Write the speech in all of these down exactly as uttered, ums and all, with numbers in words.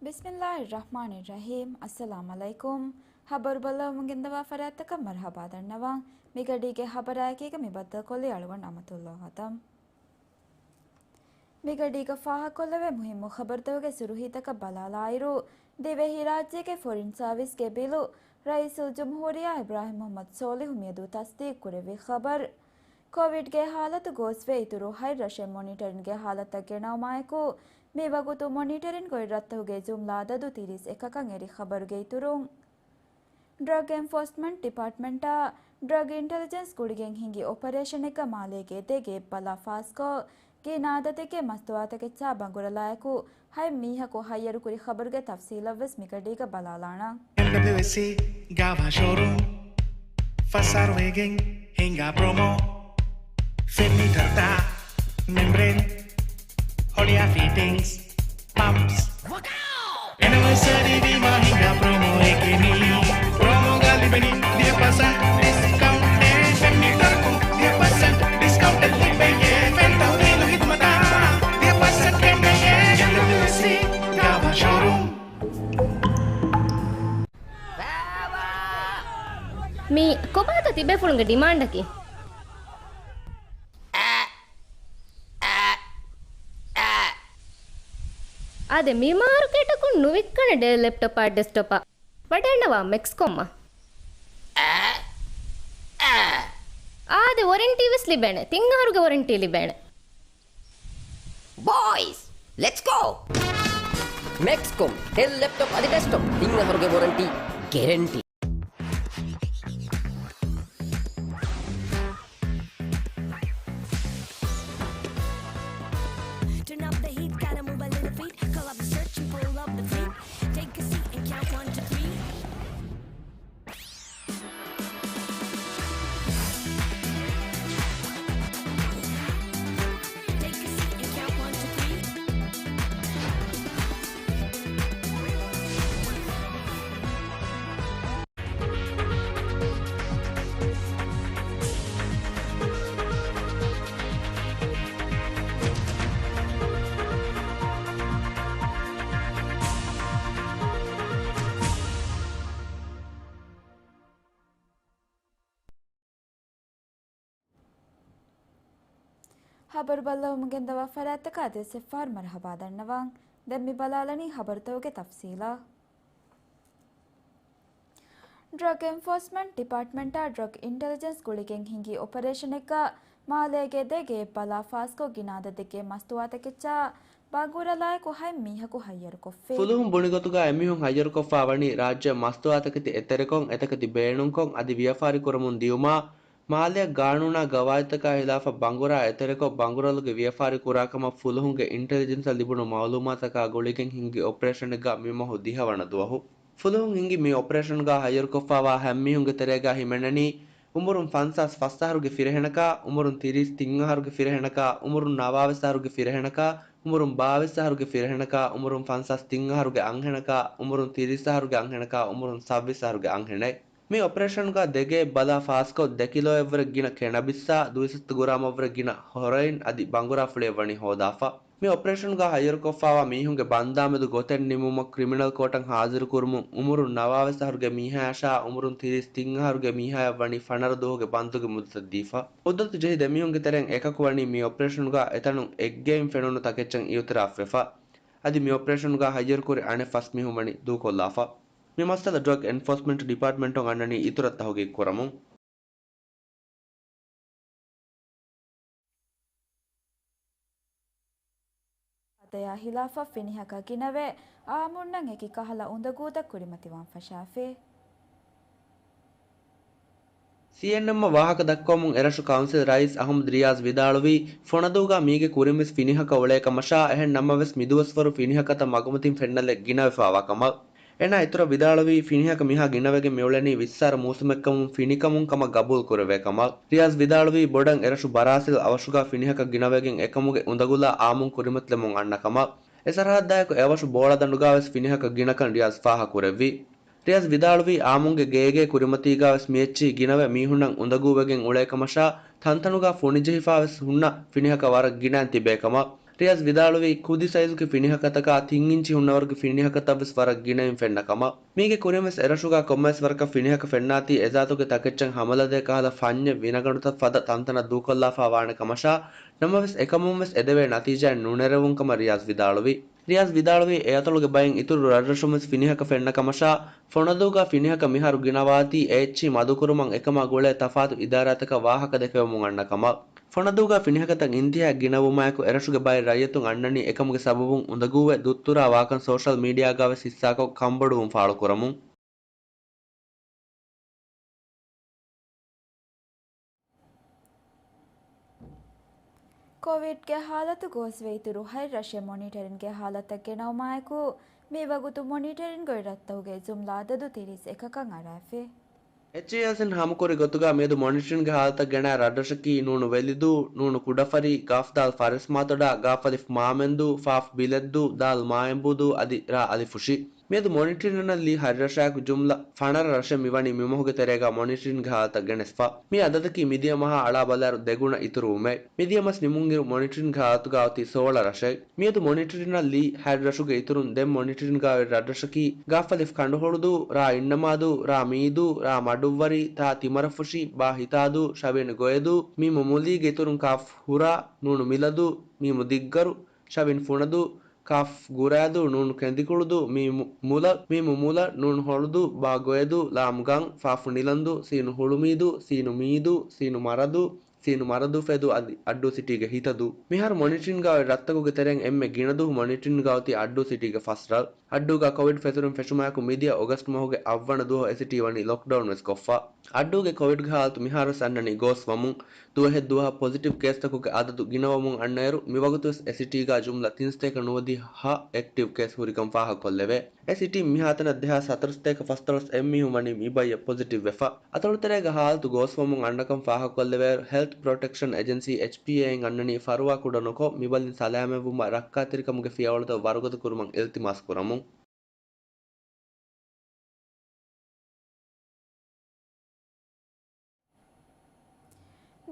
ބިސްމިއްލާހިއްރަޙްމާނިއްރަޙީމް. އައްސަލާމު ޢަލައިކުމް. ޚަބަރު ބައްލަވަމުން ގެންދަވާ ފަރާތްތަކަށް މަރުޙަބާ ދަންނަވަން. މިގަޑީގެ ޚަބަރާއެކީގަ މި ބައްދަލުކޮށްލީ އަޅުގަނޑު އަމަތުﷲ އަދަމް. މިގަޑީގަ ފާހަގަކޮށްލެވޭ މުހިއްމު ޚަބަރުތަކުގެ ސުރުޚީތަކަށް ބަލާލާއިރު، ދިވެހިރާއްޖޭގެ ފޮރިން ސާވިސްގެ ބިލު ރައީސުލްޖުމްހޫރިއްޔާ އިބްރާހިމް މުޙައްމަދު ސޯލިހު މިއަދު ތަޞްދީޤު ކުރެއްވި ޚަބަރު. ކޮވިޑްގެ ޙާލަތު ގޯސްވެ އިތުރު ހަތް ރަށެއް މޮނިޓަރިންގގެ ޙާލަތަށް ގެނައުމާއެކު، މިވަގުތު މޮނިޓަރިން ގޮތް ރަށްތަކުގެ ޖުމްލަ އަދަދު ތިރީސް އެކަކަށް އެރި ޚަބަރުގެ އިތުރުން، ޑްރަގް އެންފޯސްމަންޓް ޑިޕާޓްމަންޓާ ޑްރަގް އިންޓެލިޖެންސް ގުޅިގެން ހިންގި އޮޕަރޭޝަނެއްގަ މާލޭގެ ދެ ގޭއްޕަލަ ފާސްކޮށް، ގިނަ އަދަދެއްގެ މަސްތުވާތަކެއްޗާ ބަނގުރަލާއެކު ހަތް މީހަކު ހައްޔަރުކުރި ޚަބަރުގެ ތަފްސީލަށްވެސް މިގަޑީގަ ބަލާލާނަން. އެމްޑަބްލިއުއެސްސީ ގާވާ ޝޯރޫމް، ފަސް އަހަރު ވެގެން ހިނގާ ޕްރޮމޯ، ފެން މީޓަރުތައް، މެމްބްރޭން، ހޮޅިއާ ފިޓިންގްސް، ޕަމްޕްސް. އެނިވަރސަރީ ވީމާ ހިނގާ ޕްރޮމޯއެކޭ މީ. ޕްރޮމޯގަ ލިބެނީ ދިހަ ޕަސެންޓް ޑިސްކައުންޓެއް، ފެން މީޓަރަކުން ދިހަ ޕަސެންޓް ޑިސްކައުންޓެއް ލިބެޔޭ. ފެން ތަހުލީލު ޚިދުމަތާ ދިހަ ޕަސެންޓް ކެނޑެޔޭ. އެމްޑަބްލިއުއެސްސީ ގާވާ ޝޯރޫމް. މީ ކޮބާތަ ތިބޭފުޅުންގެ ޑިމާންޑަކީ؟ އާދެ، މި މާރުކޭޓަކުން ނުވިއްކަނެ ޑެލް ލެޕްޓޮޕާ ޑެސްކްޓޮޕާ. ވަޑައިންނަވާ މެކްސްކޮމްއަށް. އާދެ، ވޮރެންޓީ ވެސް ލިބޭނެ. ތިން އަހަރުގެ ވޮރެންޓީ ލިބޭނެ. ބޯއިޒް، ލެޓްސް ގޯ! މެކްސްކޮމް، ޑެލް ލެޕްޓޮޕް އަދި ޑެސްކްޓޮޕް، ތިން އަހަރުގެ ވޮރެންޓީ ގެރެންޓީ. Turn up the heat, gotta move a little feet. Call up the search and pull up the fleet. Take a seat and count one, two, three. ޚަބަރު ބައްލަވަމުން ގެންދަވާ ފަރާތްތަކަށް އަދިވެސް އެއްފަހަރު މަރުޙަބާ ދަންނަވަން. ދެން މި ބަލާލަނީ ޚަބަރުތަކުގެ ތަފްސީލާ. ޑްރަގް އެންފޯސްމަންޓް ޑިޕާޓްމަންޓާ ޑްރަގް އިންޓެލިޖެންސް ގުޅިގެން ހިންގި އޮޕަރޭޝަނެއްގަ މާލޭގެ ދެ ގޭއްޕަލަ ފާސްކޮށް ގިނަ އަދަދެއްގެ މަސްތުވާތަކެއްޗާ ބަނގުރަލާއެކު ހަތް މީހަކު ހައްޔަރުކޮށްފި. ފުލުހުން ބުނިގޮތުގަ އެމީހުން ހައްޔަރުކޮށްފާ ވަނީ ރާއްޖެ މަސްތުވާތަކެތި އެތެރެކޮށް އެތަކެތި ބޭނުންކޮށް އަދި ވިޔަފާރި ކުރަމުން ދިޔުމާ، މާލެއަށް ގާނޫނާ ގަވާއިދުތަކާ ހިލާފަށް ބަނގުރާ އެތެރެކޮށް، ބަނގުރަލުގެ ވިޔަފާރި ކުރާކަމަށް ފުލުހުންގެ އިންޓެލިޖެންސަށް ލިބުނު މައުލޫމާތަކާ ގުޅިގެން ހިންގި އޮޕަރޭޝަނެއްގަ މި މަހު ދިހަ ވަނަ ދުވަހު. ފުލުހުން ހިންގި މި އޮޕަރޭޝަންގަ ހައްޔަރުކޮށްފާވާ ހަތް މީހުންގެ ތެރޭގަ ހިމެނެނީ، އުމުރުން ފަންސާސް ފަސް އަހަރުގެ ފިރިހެނަކާ، އުމުރުން ތިރީސް ތިން އަހަރުގެ ފިރިހެނަކާ، އުމުރުން ނަވާވީސް އަހަރުގެ ފިރިހެނަކާ، އުމުރުން ބާވީސް އަހަރުގެ ފިރިހެނަކާ، އުމުރުން ފަންސާސް ތިން އަހަރުގެ އަންހެނަކާ، އުމުރުން ތިރީސް އަހަރުގެ އަންހެނަކާ، އުމުރުން ސައްބީސް އަހަރުގެ އަންހެނެއް. މި އޮޕަރޭޝަންގަ ދެ ގޭ ބަލާ ފާސްކޮށް، ދެ ކިލޯއެއްވުރެ ގިނަ ކެނަބިސްއާ، ދުއިސައްތަ ގުރާމަށްވުރެ ގިނަ ހޮރޮއިން އަދި ބަނގުރާފުޅިއެއް ވަނީ ހޯދާފަ. މި އޮޕަރޭޝަންގަ ހައްޔަރުކޮށްފާވާ މީހުންގެ ބަންދާމެދު ގޮތެއް ނިމުމަށް ކްރިމިނަލް ކޯޓަށް ހާޒިރުކުރުމުން އުމުރުން ނަވާވީސް އަހަރުގެ މީހާޔަށާ އުމުރުން ތިރީސް ތިން އަހަރުގެ މީހާޔަށް ވަނީ ފަނަރަ ދުވަހުގެ ބަންދުގެ މުއްދަތެއް ދީފަ. މުއްދަތު ޖެހި ދެ މީހުންގެ ތެރެއިން އެކަކު ވަނީ މި އޮޕަރޭޝަނުގަ އެތަނުން އެއްގެއިން ފެނުނު ތަކެއްޗަށް އިއުތިރާފްވެފަ. އަދި މި އޮޕަރޭޝަނުގަ ހައްޔަރުކުރި އަނެއް ފަސް މީހުން ވަނީ ދޫކޮށްލާފަ. މި މައްސަލަ ޑްރަގް އެންފޯސްމަންޓް ޑިޕާޓްމަންޓުން އަންނަނީ އިތުރަށް ތަހުގީގު ކުރަމުން. އާދަޔާ ހިލާފަށް ފިނިހަކަށް ގިނަވެ، އާއްމުންނަށް އެކި ކަހަލަ އުނދަގޫތައް ކުރިމަތިވާން ފަށާފި. ސީއެންއެމްއަށް ވާހަކަ ދައްކަވަމުން އެރަށު ކައުންސިލް ރައީސް އަހުމަދު ރިޔާޒް ވިދާޅުވީ، ފޮނަދޫގަ މީގެ ކުރިންވެސް ފިނިހަކަ އުޅޭ ކަމަށާ، އެހެން ނަމަވެސް މިދުވަސްވަރު ފިނިހަކަތައް މަގުމަތިން ފެންނަލެއް ގިނަވެފާވާ ކަމަށް. އޭނާ އިތުރަށް ވިދާޅުވީ، ފިނިހަކަ މިހާ ގިނަވެގެން މިއުޅެނީ ވިއްސާރަ މޫސުމެއްކަމުން ފިނިކަމުން ކަމަށް ގަބޫލު ކުރެވޭ ކަމަށް. ރިޔާޒް ވިދާޅުވީ، ބޮޑަށް އެރަށު ބަރާސިލް އަވަށުގަ ފިނިހަކަ ގިނަވެގެން އެކަމުގެ އުނދަގުލާ އާއްމުން ކުރިމަތިލަމުން އަންނަ ކަމަށް. އެ ސަރަހައްދާއެކު އެއަވަށު ބޯޅަދަނޑުގަވެސް ފިނިހަކަ ގިނަކަން ރިޔާޒް ފާހަކުރެއްވި. ރިޔާޒް ވިދާޅުވީ، އާއްމުންގެ ގޭގޭ ކުރިމަތީގަވެސް މިއެއްޗިހި ގިނަވެ މީހުންނަށް އުނދަގޫވެގެން އުޅޭ ކަމަށާ، ތަންތަނުގަ ފޮނިޖެހިފާވެސް ހުންނަ ފިނިހަކަ ވަރަށް ގިނައިން ތިބޭ ކަމަށް. ރިޔާޒް ވިދާޅުވީ، ކުދި ސައިޒުގެ ފިނިހަކަތަކާ ތިން އިންޗި ހުންނަވަރުގެ ފިނިހަކަތައްވެސް ވަރަށް ގިނައިން ފެންނަ ކަމަށް. މީގެ ކުރިންވެސް އެރަށުގާ ކޮންމެވެސް ވަރަކަށް ފިނިހަކަ ފެންނާތީ އެޒާތުގެ ތަކެއްޗަށް ހަމަލަދޭ ކަހަލަ ފަންޏެއް ވިނަގަނޑުތައް ފަދަ ތަންތަނަށް ދޫކޮށްލާފާ ވާނެ ކަމަށާ، ނަމަވެސް އެކަމުންވެސް އެދެވޭ ނަތީޖާއެއް ނުނެރެވުން ކަމަށް ރިޔާޒް ވިދާޅުވި. ރިޔާޒް ވިދާޅުވީ، އެއަތޮޅުގެ ބައިން އިތުރު ރަށްރަށުންވެސް ފިނިހަކަ ފެންނަ ކަމަށާ، ފޮނަދޫގާ ފިނިހަކަ މިހާރު ގިނަވާތީ އެއެޗްއީ މަދުކުރުމަށް އެކަމާ ގުޅޭ ތަފާތު އިދާރާތަކަށް ވާހަކަ ދެކެވެމުން އަންނަ ކަމަށް. ފޮނަދޫގާ ފިނިހަކަތައް އިންތިހާއަށް ގިނަވުމާއެކު އެރަށުގެ ބައެއް ރައްޔިތުން އަންނަނީ އެކަމުގެ ސަބަބުން އުނދަގޫވެ ދުއްތުރާ ވާކަން ސޯޝަލް މީޑިއާގާވެސް ހިއްސާކޮށް ކަންބޮޑުވުން ފާޅުކުރަމުން. ކޮވިޑްގެ ހާލަތު ގޯސްވެ އިތުރު ހަތް ރަށެއް މޮނިޓަރިންގެ ހާލަތަށް ގެނައުމާއެކު، މިވަގުތު މޮނިޓަރިންގޮތް ރަށްތަކުގެ ޖުމްލަ އަދަދު ތިރީސް އެކަކަށް އަރާފި. އެޗްއޭއެސްއިން ހާމަކުރި ގޮތުގާ މިއަދު މޮނިޓަރިންގެ ހާލަތަށް ގެނައި ރަށްރަށަކީ ނޫނު ވެލިދޫ، ނޫނު ކުޑަފަރި، ގާފްދާލް ފަރެސްމާތޮޑާ، ގާފް އަލިފް މާމެންދޫ، ފާފް ބިލެއްދޫ، ދާލް މާއެނބޫދޫ އަދި ރާ އަލިފުށި. މިއަދު މޮނިޓަރިނަށް ލީ ހަތް ރަށާއެކު ޖުމްލަ ފަނަރަ ރަށެއް މިވަނީ މިމަހުގެ ތެރޭގާ މޮނިޓަރިންގެ ހާލަތަށް ގެނެސްފަ. މި އަދަދަކީ މިދިޔަ މަހާ އަޅާ ބަލާއިރު ދެގުނަ އިތުރުވުމެއް. މިދިޔަ މަސް ނިމުންއިރު މޮނިޓަރިންގެ ހާލަތުގާ އޮތީ ސޯޅަ ރަށެއް. މިއަދު މޮނިޓަރިނަށް ލީ ހަތް ރަށުގެ އިތުރުން ދެން މޮނިޓަރިންގާ އޮތް ރަށްރަށަކީ ގާފް އަލިފް ކަނޑުހޮޅުދޫ، ރާ އިންނަމާދޫ، ރާ މީދޫ، ރާ މަޑުއްވަރި، ތާ ތިމަރަފުށި، ބާ ހިތާދޫ، ޝަވީން ގޮއެދޫ، މީމު މުލީގެ އިތުރުން ކާފް ހުރާ، ނޫނު މިލަދޫ، މީމު ދިއްގަރު، ޝަވީން ފުނަދޫ، ކާފް ގުރާދޫ، ނޫނު ކެނދިކުޅުދޫ، މީމު މުލަ، މީމު މުލަ، ނޫނު ހޮޅުދޫ، ބާ ގޮއެދޫ، ލާމް ގަން، ފާފު ނިލަންދޫ، ސީނު ހުޅުމީދޫ، ސީނު މީދޫ، ސީނު މަރަދޫ، ސީނު މަރަދޫ ފެދޫ އަދި އައްޑޫ ސިޓީގެ ހިތަދޫ. މިހާރު މޮނިޓަރިންގާ އޮތް ރަށްތަކުގެ ތެރެއިން އެންމެ ގިނަދުވަހު މޮނިޓަރިންގާ އޮތީ އައްޑޫ ސިޓީގެ ފަސް ރަށް. އައްޑޫގާ ކޮވިޑް ފެތުރުން ފެށުމާއެކު މިދިޔަ އޮގަސްޓް މަހުގެ އަށްވަނަ ދުވަހު އެސިޓީ ވަނީ ލޮކްޑައުން ވެސް ކޮށްފަ. އައްޑޫގެ ކޮވިޑްގެ ހާލަތު މިހާރުވެސް އަންނަނީ ގޯސްވަމުން. ދުވަހެއް ދުވަހަށް ޕޮޒިޓިވް ކޭސްތަކުގެ އަދަދު ގިނަވަމުން އަންނައިރު، މިވަގުތުވެސް އެސިޓީގާ ޖުމްލަ ތިން ސަތޭކަ ނުވަދިހަ އެކްޓިވް ކޭސް ހުރިކަން ފާހަގަކޮށްލެވޭ. އެސިޓީން މިހާތަނަށް ދެހާސް ހަތަރު ސަތޭކަ ފަސްދޮޅަސް އެއްމީހުން ވަނީ މިބައްޔަށް ޕޮޒިޓިވް ވެފަ. އަތޮޅުތެރޭގެ ހާލަތު ގޯސްވަމުން އަންނަކަން ފާހަގަކޮށްލެވޭއިރު، ހެލްތް ޕްރޮޓެކްޝަން އެޖެންސީ، އެޗްޕީއޭ، އިން އަންނަނީ ފަރުވާ ކުޑަ ނުކޮށް، މިބަލިން ސަލާމަތްވުމަށް ރައްކާތެރިކަމުގެ ފިޔަވަޅުތައް ވަރުގަދަ ކުރުމަށް އިލްތިމާސް ކުރަމުން.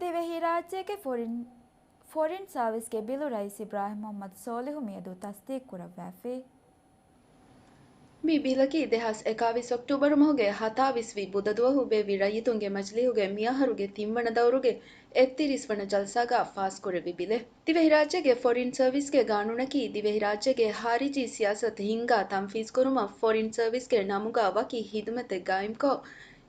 ދިވެހިރާއްޖޭގެ ފޮރިން، ފޮރިން ސާވިސްގެ ބިލު ރައީސް އިބްރާހިމް މުޙައްމަދު ސޯލިހު މިއަދު ތަސްދީޤު ކުރައްވާފި. މި ބިލަކީ ދެހާސް އެކާވީސް އޮކްޓޫބަރު މަހުގެ ހަތާވީސް ވި ބުދަ ދުވަހު ބޭއްވި ރައްޔިތުންގެ މަޖިލީހުގެ މިއަހަރުގެ ތިންވަނަ ދައުރުގެ އެއްތިރީސް ވަނަ ޖަލްސާގަ ފާސްކުރެއްވި ބިލެއް. ދިވެހިރާއްޖޭގެ ފޮރިން ސަރވިސްގެ ގާނޫނަކީ ދިވެހިރާއްޖޭގެ ހާރިޖީ ސިޔާސަތު ހިންގާ ތަންފީޒްކުރުމަށް ފޮރިން ސަރވިސްގެ ނަމުގަ ވަކި ހިދުމަތެއް ގާއިމްކޮށް،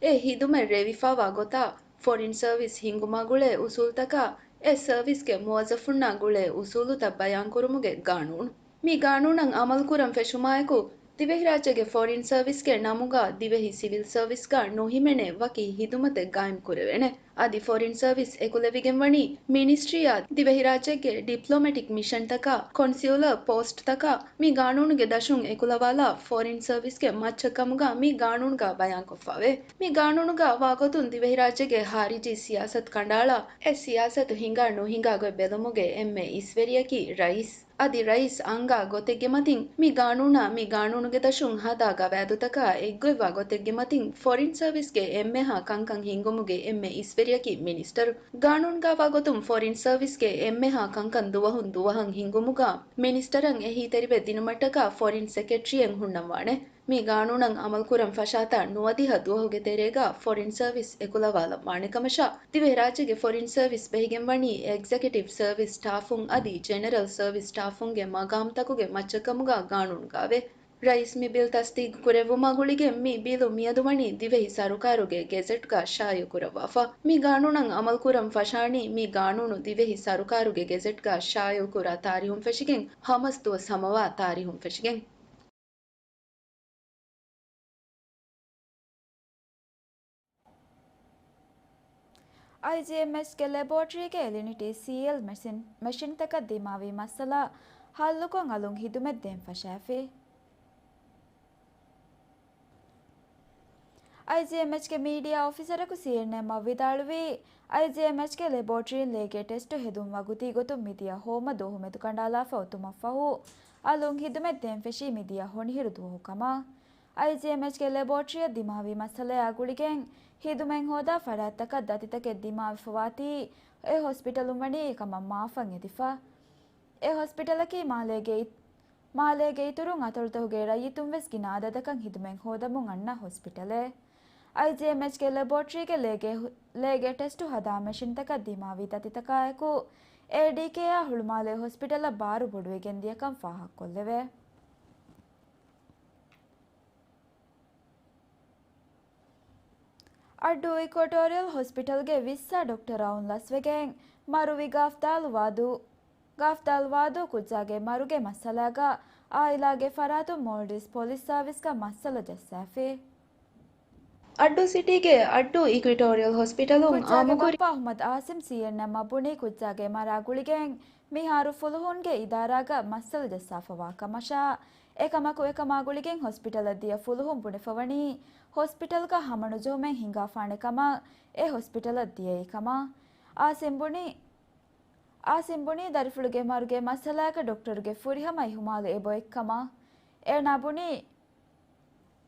އެ ހިދުމަތް ރޭވިފާވާ ގޮތާ، ފޮރިން ސަރވިސް ހިންގުމާ ގުޅޭ އުސޫލުތަކާ، އެ ސަރވިސްގެ މުވައްޒަފުންނާ ގުޅޭ އުސޫލުތައް ބަޔާންކުރުމުގެ ގާނޫނު. މި ގާނޫނަށް އަމަލުކުރަން ފެށުމާއެކު، ދިވެހިރާއްޖޭގެ ފޮރިން ސަރވިސްގެ ނަމުގަ ދިވެހި ސިވިލް ސަރވިސްގަ ނުހިމެނޭ ވަކި ހިދުމަތެއް ގާއިމްކުރެވޭނެ. އަދި ފޮރިން ސަރވިސް އެކުލެވިގެންވަނީ މިނިސްޓްރީއާ ދިވެހިރާއްޖޭގެ ޑިޕްލޮމެޓިކް މިޝަންތަކާ، ކޮންސިއުލަރ ޕޯސްޓްތަކާ މި ގާނޫނުގެ ދަށުން އެކުލަވާލާ ފޮރިން ސަރވިސްގެ މައްޗަށްކަމުގަ މި ގާނޫނުގަ ބަޔާންކޮށްފަވޭ. މި ގާނޫނުގަ ވާގޮތުން ދިވެހިރާއްޖޭގެ ހާރިޖީ ސިޔާސަތު ކަނޑައަޅާ، އެ ސިޔާސަތު ހިނގާ ނުހިނގާ ގޮތް ބެލުމުގެ އެންމެ އިސްވެރިޔަކީ ރައީސް. އަދި ރައީސް އަންގާ ގޮތެއްގެ މަތިން މި ގާނޫނާ މި ގާނޫނުގެ ދަށުން ހަދާ ގަވާއިދުތަކާ އެއްގޮތްވާ ގޮތެއްގެ މަތިން ފޮރިން ސަރވިސްގެ އެންމެހާ ކަންކަން ހިންގުމުގެ އެންމެ އިސްވެރިޔަކީ މިނިސްޓަރު. ގާނޫނުގައިވާ ގޮތުން ފޮރިން ސަރވިސްގެ އެންމެހާ ކަންކަން ދުވަހުން ދުވަހަށް ހިންގުމުގަ މިނިސްޓަރަށް އެހީތެރިވެ ދިނުމަށްޓަކާ ފޮރިން ސެކްރެޓަރީއެއް ހުންނަންވާނެ. މި ގާނޫނަށް އަމަލުކުރަން ފަށާތާ ނުވަދިހަ ދުވަހުގެ ތެރޭގަ ފޮރިން ސަރވިސް އެކުލަވާލަން ވާނެ ކަމަށާ، ދިވެހިރާއްޖޭގެ ފޮރިން ސަރވިސް ބެހިގެންވަނީ އެގްޒެކެޓިވް ސަރވިސް ސްޓާފުން އަދި ޖެނެރަލް ސަރވިސް ސްޓާފުންގެ މަގާމްތަކުގެ މައްޗަށްކަމުގަ ގާނޫނުގައެވެ. ރައީސް މި ބިލް ތަސްދީގު ކުރެއްވުމާ ގުޅިގެން މި ބިލު މިއަދު ވަނީ ދިވެހި ސަރުކާރުގެ ގެޒެޓްގަ ޝާއިޢު ކުރައްވާފަ. މި ގާނޫނަށް އަމަލުކުރަން ފަށާނީ މި ގާނޫނު ދިވެހި ސަރުކާރުގެ ގެޒެޓްގަ ޝާއިޢު ކުރާ ތާރީހުން ފެށިގެން ހަމަސް ދުވަސް ހަމަވާ ތާރީހުން ފެށިގެން. އައިޖީއެމްއެޗްގެ ލެބޯޓްރީގެ އެލިނިޓީ ސީއެލް މެޝިން، މެޝިންތަކަށް ދިމާވި މައްސަލަ ހައްލުކޮށް އަލުން ހިދުމަތް ދޭން ފަށާފި. އައިޖީއެމްއެޗްގެ މީޑިއާ އޮފިސަރަކު ސީއެންއެމްއަށް ވިދާޅުވީ، އައިޖީއެމްއެޗްގެ ލެބޯޓްރީން ލޭގެ ޓެސްޓު ހެދުން ވަގުތީގޮތުން މިދިޔަ ހޯމަ ދުވަހުމެދު ކަނޑާލާފަ އޮތުމަށްފަހު، އަލުން ހިދުމަތް ދޭން ފެށީ މިދިޔަ ހޮނިހިރު ދުވަހު ކަމަށް. އައިޖީއެމްއެޗްގެ ލެބޯޓްރީއަށް ދިމާވި މައްސަލަޔާ ގުޅިގެން، ހިދުމަތް ހޯދާ ފަރާތްތަކަށް ދަތިތަކެއް ދިމާވެފަވާތީ، އެ ހޮސްޕިޓަލުން ވަނީ އެކަމަށް މާފަށް އެދިފަ. އެ ހޮސްޕިޓަލަކީ މާލޭގެ އި-، މާލޭގެ އިތުރުން އަތޮޅުތަކުގެ ރައްޔިތުން ވެސް ގިނަ އަދަދަކަށް ހިދުމަތް ހޯދަމުން އަންނަ ހޮސްޕިޓަލެއް. އައިޖީއެމްއެޗްގެ ލެބޯޓްރީގެ ލޭގެ ހު-، ލޭގެ ޓެސްޓު ހަދާ މެޝިންތަކަށް ދިމާވި ދަތިތަކާއެކު، އޭޑީކޭއާ ހުޅުމާލޭ ހޮސްޕިޓަލަށް ބާރު ބޮޑުވެގެން ދިޔަކަން ފާހަގަކޮށްލެވޭ. އައްޑޫ އިކްވެޓޯރިއަލް ހޮސްޕިޓަލްގެ ވިއްސާ ޑޮކްޓަރ އައުން ލަސްވެގެން މަރުވި ގަފްދާލު ވާދޫ، ގަފްދާލު ވާދޫ ކުއްޖާގެ މަރުގެ މައްސަލާގަ އާއިލާގެ ފަރާތުން މޯލްޑިވްސް ޕޮލިސް ސާވިސްގަ މައްސަލަ ޖައްސާފި. އައްޑޫ ސިޓީގެ އައްޑޫ އިކްވެޓޯރިއަލް ހޮސްޕިޓަލުން ކުއްޖާގެ އާއްމުކުރި ބައްޕަ އަޙްމަދު އާސިމް ސީއެންއެމްއަށް ބުނީ ކުއްޖާގެ މަރާ ގުޅިގެން މިހާރު ފުލުހުންގެ އިދާރާގަ މައްސަލަ ޖައްސާފަވާ ކަމަށާ، އެކަމަކު އެކަމާ ގުޅިގެން ހޮސްޕިޓަލަށް ދިޔަ ފުލުހުން ބުނެފަވަނީ ހޮސްޕިޓަލްގަ ހަމަނުޖެހުމެއް ހިނގާފާނެ ކަމަށް އެ ހޮސްޕިޓަލަށް ދިޔައީ ކަމަށް. އާސިމް ބުނީ، އާސިމް ބުނީ ދަރިފުޅުގެ މަރުގެ މައްސަލާގަ ޑޮކްޓަރުގެ ފުރިހަމަ އިހުމާލު އެބައޮތް ކަމަށް. އޭނާ ބުނީ،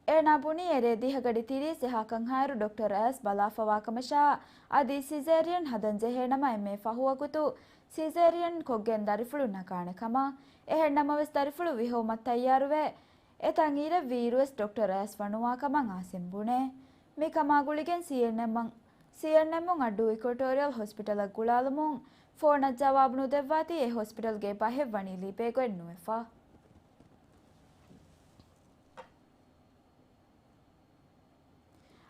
އޭނާ ބުނީ އެރޭ ދިހަގަޑި ތިރީސް އެހާކަން ހާއިރު ޑޮކްޓަރ އަޔަސް ބަލާފަވާކަމަށާ، އަދި ސިޒޭރިއަން ހަދަން ޖެހޭނަމަ އެންމެ ފަހު ވަގުތު ސިޒޭރިއަން ކޮށްގެން ދަރިފުޅު ނަގާނެ ކަމަށް. އެހެންނަމަވެސް ދަރިފުޅު ވިހައުމަށް ތައްޔާރުވެ، އެތަން އިރަށް ވީއިރުވެސް ޑޮކްޓަރ އަޔަސް ވަނުވާ ކަމަށް އާސިމް ބުނޭ. މިކަމާ ގުޅިގެން ސީއެންއެމްއަށް، ސީއެންއެމްއުން އައްޑޫ އިކްވެޓޯރިއަލް ހޮސްޕިޓަލަށް ގުޅާލުމުން ފޯނަށް ޖަވާބު ނުދެއްވާތީ އެ ހޮސްޕިޓަލްގެ ބަހެއް ވަނީ ލިބޭގޮތް ނުވެފަ.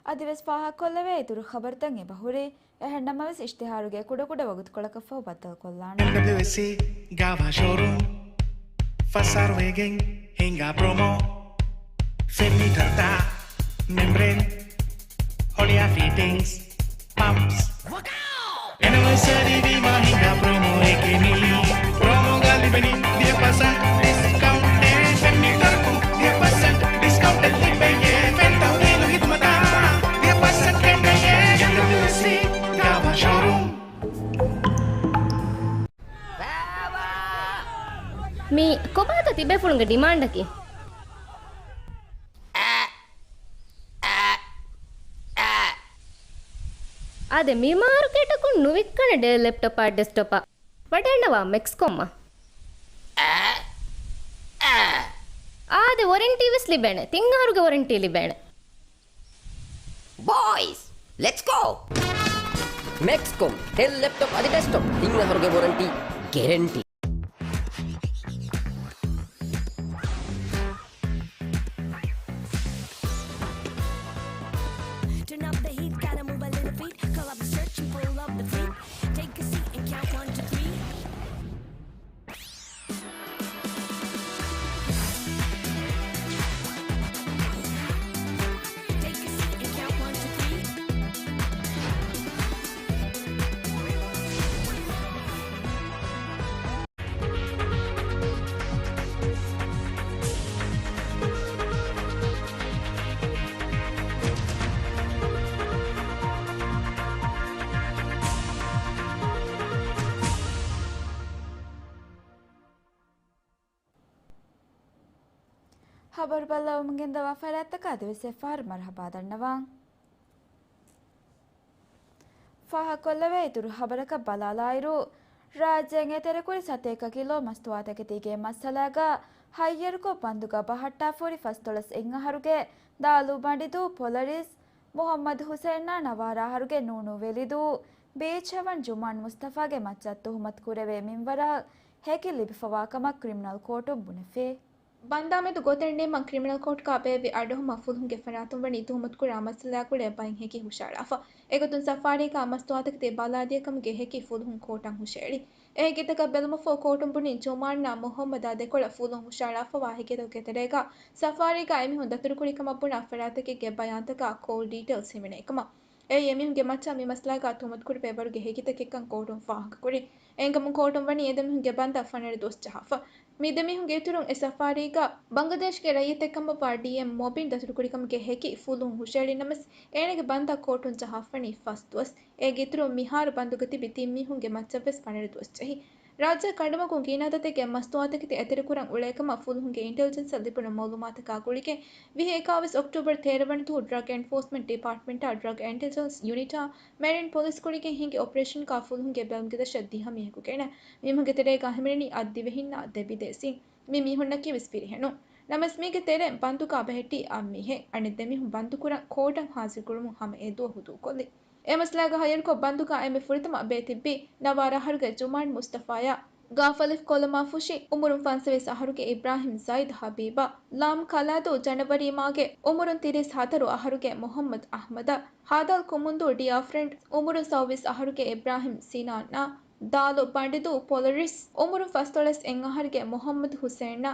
އަދިވެސް ފާހަގަކޮށްލެވޭ އިތުރު ޚަބަރުތައް އެބަހުރި. އެހެންނަމަވެސް އިޝްތިހާރުގެ ކުޑަކުޑަ ވަގުތުކޮޅަކަށްފަހު ބައްދަލުކޮށްލާނަން. އެމްޑަބްލިއުއެސްސީ ގާވާ ޝޯރޫމް ފަސް އަހަރު ވެގެން ހިނގާ ޕްރޮމޯ. ފެން މީޓަރުތައް، މެމްބްރޭން، ހޮޅިއާ ފިޓިންގްސް، ޕަމްޕްސް. އެނިވަރސަރީ ވީމާ ހިނގާ ޕްރޮމޯއެކޭ މީ. ޕްރޮމޯގަ ލިބެނީ ދިހަ ޕަސެންޓް ޑިސްކައުންޓެއް. ފެން މީޓަރަކުން ދިހަ ޕަސެންޓް ޑިސްކައުންޓެއް ލިބެޔޭ. ފެން ތަހުލީލު ހިދުމަތާ ދިހަ ޕަސެންޓް ކެނޑެޔޭ. އެމްޑަބްލިއުއެސްސީ ގާވާ ޝޯރޫމް. މީ ކޮބާތަ ތިބޭފުޅުންގެ ޑިމާންޑަކީ؟ އާދެ، މި މާރުކޭޓަކުން ނުވިއްކަނެ ޑެލް ލެޕްޓޮޕާ ޑެސްކްޓޮޕާ. ވަޑައިންނަވާ މެކްސްކޮމްއަށް. އާދެ، ވޮރެންޓީ ވެސް ލިބޭނެ. ތިން އަހަރުގެ ވޮރެންޓީ ލިބޭނެ. ބޯއިޒް، ލެޓްސް ގޯ! މެކްސްކޮމް، ޑެލް ލެޕްޓޮޕް އަދި ޑެސްކްޓޮޕް، ތިން އަހަރުގެ ވޮރަންޓީ ގެރެންޓީ. Turn up the heat, gotta move a little feet. Call up the search and pull up the fleet. Take a seat and count one, two, three. ޚަބަރު ބައްލަވަމުން ގެންދަވާ ފަރާތްތަކަށް އަދިވެސް އެއްފަހަރު މަރުޙަބާ ދަންނަވަން. ފާހަގަކޮށްލެވޭ އިތުރު ޚަބަރަކަށް ބަލާލާއިރު، ރާއްޖޭން އެތެރެކުރި ސަތޭކަ ކިލޯ މަސްތުވާތަކެތީގެ މައްސަލާގަ ހައްޔަރުކޮށް ބަންދުގަ ބަހައްޓާފަހުރި ފަސްދޮޅަސް އެއްއަހަރުގެ ދާލޫ ބަނޑިދޫ ޕޮލަރިސް މުޙައްމަދު ޙުސައިނާ ނަވާރަ އަހަރުގެ ނޫނޫ ވެލިދޫ ބީޗް ހެވަން ޖުމާން މުސްތަފާގެ މައްޗަށް ތުހުމަތު ކުރެވޭ މިންވަރަށް ހެކި ލިބިފަވާ ކަމަށް ކްރިމިނަލް ކޯޓުން ބުނެފި. ބަންދާމެދު ގޮތެއް ނިންމަން ކްރިމިނަލް ކޯޓުގަ ބޭއްވި އަޑުއެހުމަށް ފުލުހުންގެ ފަރާތުން ވަނީ ތުހުމަތުކުރާ މައްސަލާގުޅޭ ބައިން ހެކި ހުށައަޅާފަ. އެގޮތުން ސަފާރީގަ މަސްތުވާތަކެތި ބަލާލިޔަ ކަމުގެ ހެކި ފުލުހުން ކޯޓަށް ހުށައެޅި. އެ ހެކިތަކަށް ބެލުމަށްފަހު ކޯޓުން ބުނި ޖުމާންއާ މުޙައްމަދާ ދެކޮޅަށް ފުލުހުން ހުށައަޅާފަވާ ހެކިތަކުގެ ތެރޭގަ ސަފާރީގަ އެމީހުން ދަތުރުކުރި ކަމަށް ބުނާ ފަރާތެކެއްގެ ބަޔާންތަކާ ކޯލް ޑީޓެއިލްސް ހިމެނޭ ކަމަށް. އެއީ އެމީހުންގެ މައްޗަށް މި މައްސަލާގަ ތުހުމަތުކުރެވޭ ވަރުގެ ހެކިތަކެއްކަން ކޯޓުން ފާހަގަކުރި. އެހެންކަމުން ކޯޓުން ވަނީ އެ ދެމީހުންގެ ބަންދަށް ފަނަރަ ދުވަސް ޖަހާފަ. މި ދެމީހުންގެ އިތުރުން އެ ސަފާރީގަ ބަނގްލަދޭޝްގެ ރައްޔިތެއް ކަމަށްވާ ޑީއެމް މޮބިން ދަތުރުކުރިކަމުގެ ހެކި ފުލުހުން ހުށައެޅި ނަމަވެސް، އޭނާގެ ބަންދަށް ކޯޓުން ޖަހާފަނީ ފަސް ދުވަސް. އޭގެ އިތުރުން މިހާރު ބަންދުގަ ތިބި ތިން މީހުންގެ މައްޗަށްވެސް ފަނަރަ ދުވަސް ޖެހި. ރާއްޖެ ކަނޑުމަގުން ގިނަ އަދަދެއްގެ މަސްތުވާތަކެތި އެތެރެކުރަން އުޅޭކަމަށް ފުލުހުންގެ އިންޓެލިޖެންސަށް ލިބުނު މައުލޫމާތަކާ ގުޅިގެން، ވިހި އެކާވީސް އޮކްޓޫބަރު ތޭރަ ވަނަ ދުވަހު ޑްރަގް އެންފޯސްމަންޓް ޑިޕާޓްމަންޓާ ޑްރަގް އިންޓެލިޖެންސް ޔުނިޓާ މެރިން ޕޮލިސް ގުޅިގެން ހިނގި އޮޕަރޭޝަންގަ ފުލުހުންގެ ބެލުމުގެ ދަށަށް ދިހަ މީހަކު ގެނަ މީހުންގެ ތެރޭގަ ހިމެނެނީ އަށް ދިވެހިންނާ ދެ ބިދޭސީން. މި މީހުންނަކީ ވެސް ފިރިހެނުން. ނަމަވެސް މީގެ ތެރެއިން ބަންދުގަ ބެހެއްޓީ އަށް މީހެއް. އަނެއް ދެ މީހުން ބަންދުކުރަން ކޯޓަށް ހާޒިރުކުރުމުން ހަމަ އެ ދުވަހު ދޫކޮށްލި. އެ މައްސަލާގަ ހައްޔަރުކޮށް ބަންދުގަ އެންމެ ފުރަތަމަ ބޭތިއްބީ ނަވާރަ އަހަރުގެ ޒުމާން މުސްތަފާޔާ، ގާފަލިފް ކޮލަމާފުށި އުމުރުން ފަންސަވީސް އަހަރުގެ އިބްރާހިމް ޒައިދް ހަބީބާ، ލާމް ކަލާދޫ ޖަނަވަރީމާގެ އުމުރުން ތިރީސް ހަތަރު އަހަރުގެ މުހައްމަދު އަހްމަދާ، ހާދަލް ކުމުންދޫ ޑިއާ ފްރެންޑް އުމުރުން ސައުވީސް އަހަރުގެ އިބްރާހިމް ސިނާންއާ، ދާލު ބަނޑިދޫ ޕޮލަރިސް އުމުރުން ފަސްދޮޅަސް އެއް އަހަރުގެ މުހައްމަދު ހުސޭންއާ،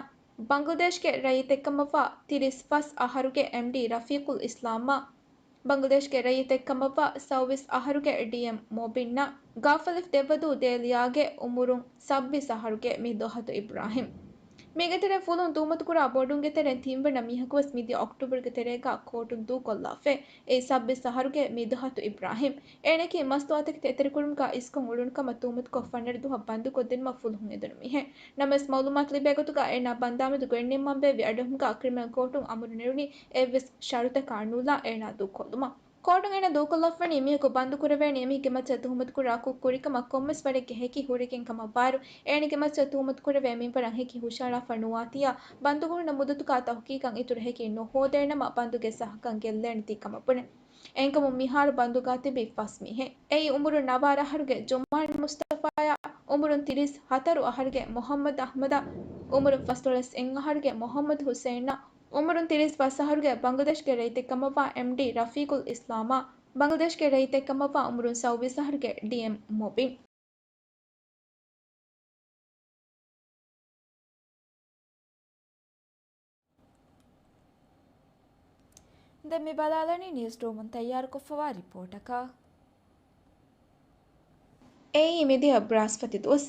ބަނގްލަދޭޝްގެ ރައްޔިތެއްކަމަށްވާ ތިރީސް ފަސް އަހަރުގެ އެމްޑީ ރަފީޤުލް އިސްލާމާ، ބަނގްލަދޭޝްގެ ރައްޔިތެއްކަމަށްވާ ސައުވީސް އަހަރުގެ ޑީއެމް މޮބިންއާ، ގާފަލިފް ދެއްވަދޫ ދޭލިޔާގެ އުމުރުން ސައްބީސް އަހަރުގެ މިދުހަތު އިބްރާހިމް. މީގެ ތެރެއިން ފުލުހުން ތުހުމަތުކުރާ ބޮޑުންގެ ތެރެއިން ތިންވަނަ މީހަކުވެސް މިދިޔަ އޮކްޓޫބަރުގެ ތެރޭގަ ކޯޓުން ދޫކޮށްލާފައި. އެއީ ސައްބީސް އަހަރުގެ މިދުހަތު އިބްރާހިމް. އޭނައަކީ މަސްތުވާތަކެތި އެތެރެކުރުމުގަ އިސްކޮށް އުޅުނު ކަމަށް ތުހުމަތުކޮށް ފަނަރަ ދުވަހަށް ބަންދުކޮށްދިނުމަށް ފުލުހުން އެދުނު މީހެއް. ނަމަވެސް މައުލޫމާތު ލިބޭ ގޮތުގަ އޭނާ ބަންދާމެދު ގޮތްނިންމަން ބޭއްވި އަޑުއެހުމުގަ ކްރިމިނަލް ކޯޓުން އަމުރު ނެރުނީ އެއްވެސް ޝަރުތަކާ ނުލާ އޭނާ ދޫކޮށްލުމަށް. ކޯޓުން އޭނާ ދޫކޮށްލައްވަނީ މީހަކު ބަންދުކުރެވޭނީ އެމީހެއްގެ މައްޗަށް ތުހުމަތުކުރާ ކުށް ކުރިކަމަށް ކޮންމެސް ވަރެއްގެ ހެކި ހުރެގެން ކަމަށްވާއިރު، އޭނާގެ މައްޗަށް ތުހުމަތުކުރެވޭ މިންވަރަށް ހެކި ހުށައަޅާފަ ނުވާތީއާ، ބަންދުކުރުނު މުއްދަތުގަ ތަހުޤީޤަށް އިތުރު ހެކި ނުހޯދޭނަމަ ބަންދުގެ ސަހަކަން ގެއްލޭނެތީ ކަމަށް ބުނެ. އެހެންކަމުން މިހާރު ބަންދުގަ ތިބީ ފަސް މީހެއް. އެއީ އުމުރުން ނަވާރަ އަހަރުގެ ޖުމާން މުސްތަފާޔާ، އުމުރުން ތިރީސް ހަތަރު އަހަރުގެ މުހައްމަދު އަހްމަދާ، އުމުރުން ފަސްދޮޅަސް އެއް އަހަރުގެ މުހައްމަދު ހުސޭނާ، އުމުރުން ތިރީސް ފަސް އަހަރުގެ ބަނގްލަދޭޝްގެ ރައްޔިތެއްކަމަށްވާ އެމްޑީ ރަފީޤުލް އިސްލާމާ، ބަނގްލަދޭޝްގެ ރައްޔިތެއްކަމަށްވާ އުމުރުން ސައުވީސް އަހަރުގެ ޑީއެމް މޮބިން. ދެން މި ބަލާލަނީ ނިއުސް ރޫމުން ތައްޔާރުކޮށްފަވާ ރިޕޯޓަކަށް. އެއީ މިދިޔަ ބްރާސްފަތި ދުވަސް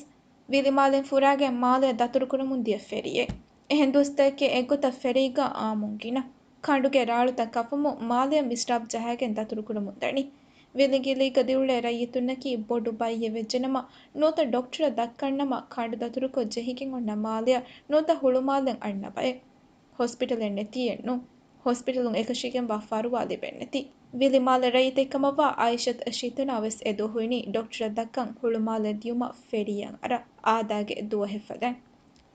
ވިލިމާލެން ފުރާގެން މާލެއަށް ދަތުރުކުރަމުން ދިޔަ ފެރީއެއް. އެހެން ދުވަސްތަކެއް އެއްގޮތަށް ފެރީގަ އާއްމުން ގިނަ ކަނޑުގެ ރާޅުތައް ކަފަމުން މާލެއަށް މިސްރާބް ޖަހައިގެން ދަތުރުކުރަމުން ދަނީ. ވިލިގިލީގަ ދިއުޅޭ ރައްޔިތުންނަކީ ބޮޑު ބައްޔެއް ވެއްޖެނަމަ، ނުވަތަ ޑޮކްޓަރަށް ދައްކަންނަމަ ކަނޑު ދަތުރުކޮށް ޖެހިގެން އޮންނަ މާލެއަށް ނުވަތަ ހުޅުމާލެއަށް އަންނަ ބައެއް. ހޮސްޕިޓަލެއް ނެތީއެއްނު. ހޮސްޕިޓަލުން އެކަށީގެންވާ ފަރުވާ ލިބެންނެތި. ވިލިމާލެ ރައްޔިތެއްކަމަށްވާ އާއިޝަތު ޝިތުނާ ވެސް އެދުވަހު އިނީ ޑޮކްޓަރަށް ދައްކަން ހުޅުމާލެ ދިޔުމަށް ފެރީއަށް އަރާ އާދާގެ ދުވަހެއް ފަދައިން.